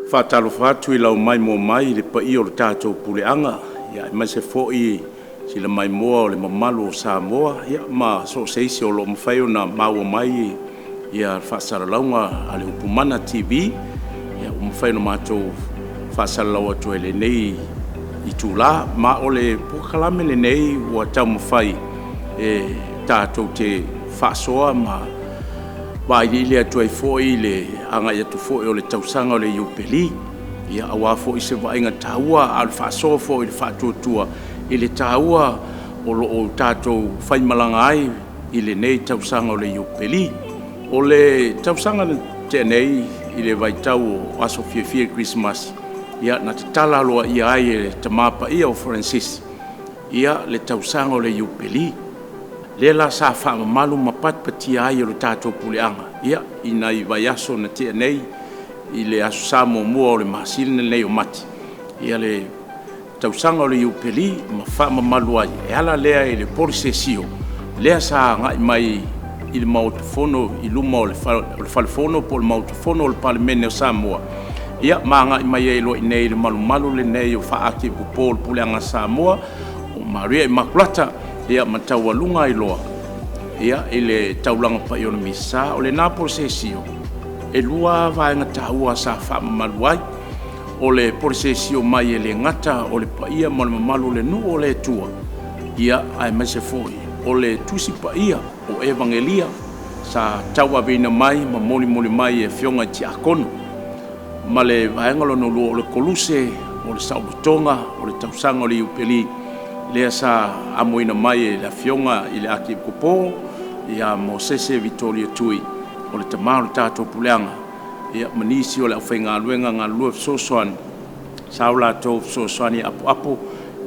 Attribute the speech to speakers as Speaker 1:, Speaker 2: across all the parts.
Speaker 1: Faatalofa atu i lau maimoa mai i le paia o le tatou puleaga, aemaise foi sila maimoa o le mamalu o Samoa ma so o se isi o lo o mafai ona maua mai le faasalalauga a le Upumana TV ua mafai ona matou faasalalau atu ai i lenei itula. Ma o le polokalame lenei ua taumafai e tatou te faasoa ma vailiili atu ai foi le agai atu foi o le tausaga o le Iupeli, aua foi se vaaiga taua, a o le faasoa foi i le faatuatua i le taua o lo o tatou faimalaga ai i lenei tausaga o le Iupeli. O le tausaga na tea nei i le vaitau o aso fiafia o le Kerisimasi, na tatala aloaia ai e le Tama Paia o Faranisi le tausaga o le Iupeli, lea la sa faamamalu ma patipatia ai e le tatou puleaga i nai vaiaso na tea nei i le Aso Sa muamua o le masina lenei o Mati le tausaga o le Iupeli ma faamamalu ai, e ala lea i le Polesesia lea sa agai mai i le Maota Fono i luma o le Fale Fono po o le Maota Fono o le Palemene o Samoa, ma agai mai ai loa i inei i le malumalu lenei o faa-Akepopo o le Puleaga a Samoa o Maria Imakulata ma taualuga ai loa i le taulaga paia o le Misa. O lena Polesesia, e lua lava vaega taua sa faamamalu ai, o le Polesesia mai e le gata o le paia ma le mamalu o le nuu o le Atua, aemaise foi o le Tusi Paia o Evagelia sa tauaveina mai ma molimoli mai e afioga i Tiakono. Ma le vaega lona lua o le Koluse o le Saolotoga o le tausaga o le Iupeli lea sa amoina mai e le Afioga i le Akepopo ia Mosese Vitoria Tui, o le tama o le tatou puleaga, ma nisi o le aufaigaluega galulue fesoasoani sa o latou fesoasoani e apoapo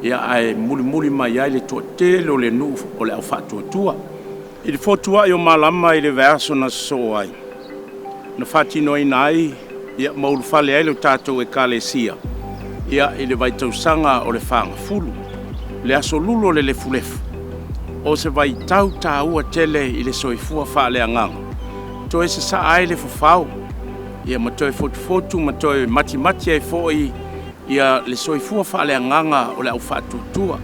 Speaker 1: ae mulimuli mai ai le toatele o le nuu o le au faatuatua. I le fotuai o malama i le vaiaso na sosoo ai, na faatinoina ai ma ulufale ai le tatou Ekalesia i le vaitausaga o le Fagafulu, le Aso Lulu o le Lefulefu, o se vaitau taua tele i le soifua faaleagaga, toe sasaa ai le fafao ma toe fotufotu ma toe matimati ai foi le soifua faaleagaga o le au faatuatua.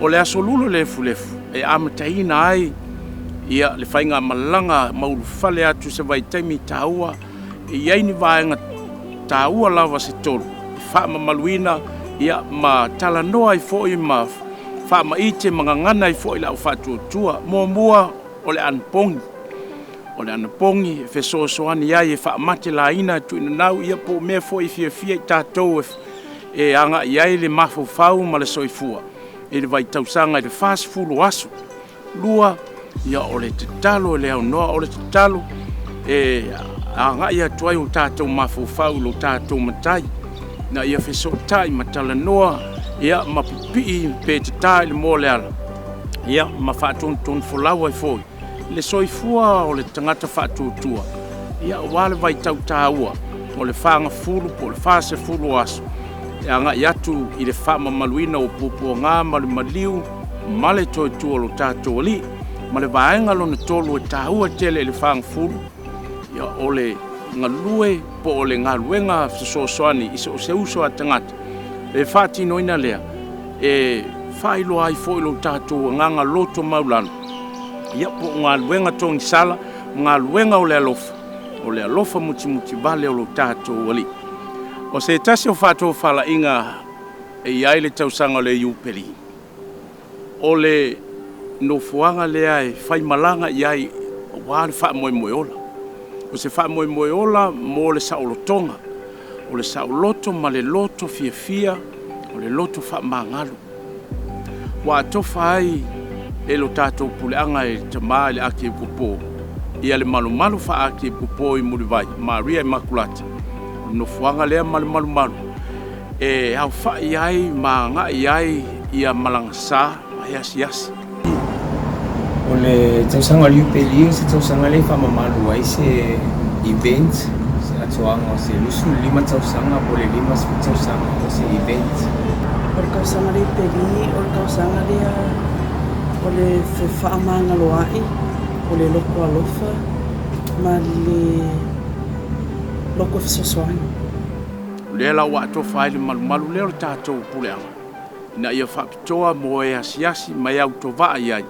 Speaker 1: O le Aso Lulu le Lefulefu e amataina ai le faigamalaga ma ulufale atu i se vaitaimi taua, e i ai ni vaega taua lava se tolu e faamamaluina ma talanoa ai foi ma faamaite ma gagana ai foi le au faatuatua. Muamua, o le anapogi. O le anapogi e fesoasoani ai e faamatelaina tuuinanau po o mea foi e fiafia i tatou e agai i ai le mafaufau ma le soifua i le vaitausaga i le 40 aso. Lua, o le tatalo e le aunoa, o le tatalo e agai atu ai o tatou mafaufau i lo tatou Matai, ina ia fesootai ma talanoa ma pipii pe tata i le moa o le ala, ma faatonutonufolau ai foi le soifua o le tagata faatuatua, aua le vaitau taua o le fagafulu po o le 40 o aso e agai atu i le faamamaluina o puapuaga ma le maliu ma le toe o lo tatou Alii. Ma le vaega lona tolu e taua tele i le fagafulu, o le galue po o le galuega fesoasoani i so o se uso a tagata e faatinoina lea e faailoa ai foi lo tatou agaga loto maualalo, po o galuega togisala, galuega o le alofa, o le alofa mutimutivale o lo tatou Alii. O se tasi o faatofalaiga e i ai le tausaga o le Iupeli, o le nofoaga lea e faimalaga i ai aua le faamoemoe ola. O se faamoemoe ola mo le saolotoga, o le saoloto ma le loto fiafia, o le loto faamagalo. Ua atofa ai e lo tatou puleaga e le Tama i le Akepopo le malumalu faa-Akepopo i Mulivai, Maria Imakulata, o le nofoaga lea ma le malumalu e aofai ai ma agai ai malagasa ma e asiasi.
Speaker 2: O le tausaga o le Iupeli o se tausaga lea e faamamalu ai se event, se atoaga o se 25 tausaga po o le 50 tausaga o se event.
Speaker 3: O le tausaga le Iupeli o le tausaga lea o le fefaamagaloa'i, o le loto alofa ma le loto fesoasoani.
Speaker 1: O lea la ua atofa ai le malumalu lea o le tatou puleaga ina ia faapitoa mo e asiasi ma e autovaa i ai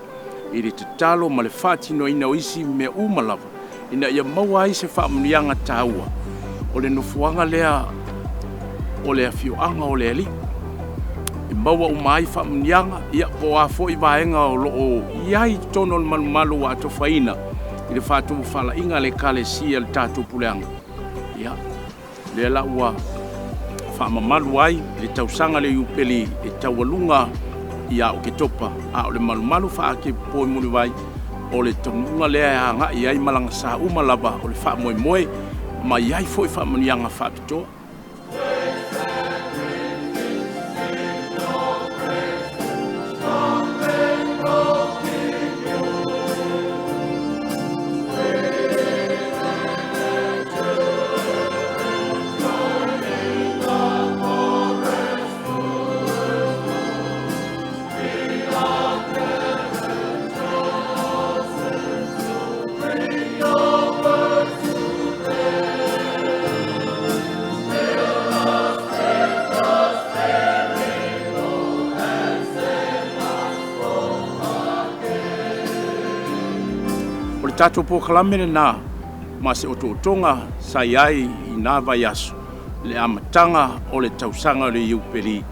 Speaker 1: i le tatalo ma le faatinoina o isi mea uma lava ina ia maua ai se faamanuiaga taua o le nofoaga lea o le afioaga o le Alii e maua uma ai faamanuiaga, ia po o a foi vaega o lo o i ai i totonu o le malumalu ua atofaina i le faatofalaiga a le Ekalesia i le tatou puleaga. Ia, lea la ua faamamalu ai le tausaga le Iupeli e taualuga ia Oketopa, a o le malumalu faa-Akepopo i Mulivai, o le taunuuga lea e agai i ai malaga sa uma lava o le faamoemoe ma i ai foi faamanuiaga faapitoa. O le tatou polokalame lena ma se otootoga sa i ai i na vaiaso i le amataga o le tausaga o le Iupeli.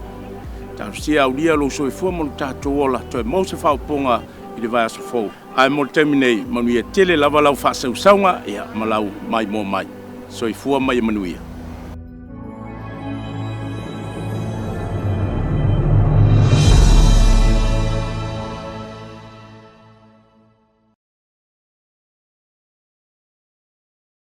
Speaker 1: Talosia aulia lou soifua ma lo tatou ola, toe maua se faaupuga i le vaiaso fou. Ae mo le taimi nei, manuia tele lava lau faasausauga ma lau maimoa mai. Soifua ma ia manuia.